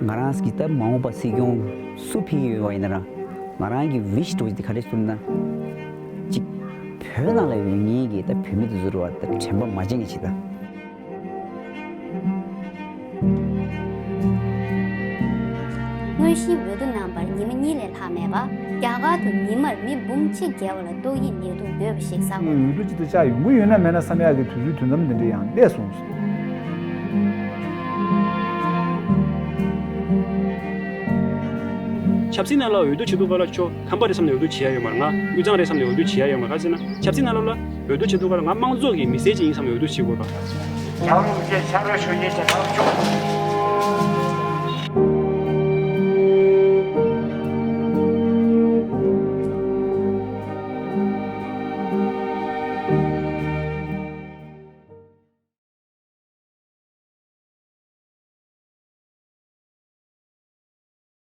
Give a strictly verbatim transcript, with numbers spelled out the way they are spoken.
ང་རང་གི་ད་མ་འོངས་པ་སྲིད་སྐྱོང་སུ་ཕེབས་ཀྱི་ཡོད་པ་ཡིན་ན་རང་། ང་རང་གི་ཝིཤ་འདྲ་བོ་ཅིག་དེ་ག་རེ་ཟེར་ན། ཅིག་བོད་ནང་ལ་ཡོད་མཁན་གྱི་ད་བོད་མི་དེ་ཚོ་རེད་བ། ད་དྲན་པ་མ་བརྗེད་མཁན་ཅིག་ད། དངོས་གཞིའི་འོས་བསྡུ་གནང་བར་ཉི་མ་གཉིས་ལས་ལྷག་མེད་པ། རྒྱ་གར་དུ་ཉི་མར་མི་འབུམ་གཅིག་བརྒལ་བ་ལ་ཏོག་དབྱིབས་ནད་དུག་འགོས་པ་ཞིག་གསལ་འོས་བསྡུ་ཅིག་ཏུ་བཅར་ཡོང་གི་ཡོད་ན་མེད་ན་བསམ་ཡག་གི་དུས་ཚོད་དུས་མཚམས་འདི་འདྲ་ཡང་བསྡད་སོང་ཟེར། ཆབ་སྲིད་ནང་ལ་འོས་བསྡུ་བྱེད་དུས་སྐབས་ལ་ཁྱོད་ཁམས་པ་རེད་བསམ་ནས་འོས་བསྡུ་བྱེད་ཡ་ཡོད་མ་རེད། ང་དབུས་གཙང་རེད་བསམ་ནས་འོས་བསྡུ་བྱེད་ཡ་ཡོད་མ་རེད། ག་རེ་ཟེར་ན་ཆབ་སྲིད་ནང་ལོགས་ལ་འོས་བསྡུ་བྱེད་དུས་སྐབས་ལ་ང་དམངས་གཙོ་གི་མི་སེར་ཅིག་ཡིན་བསམ་ནས་འོས་བསྡུ་བྱེད་དགོས་པ། ཡང་རུང་བཅས་ཕྱག་རོགས་ཞུ་རྒྱུ་ཞེས་ཐག་གཅོད།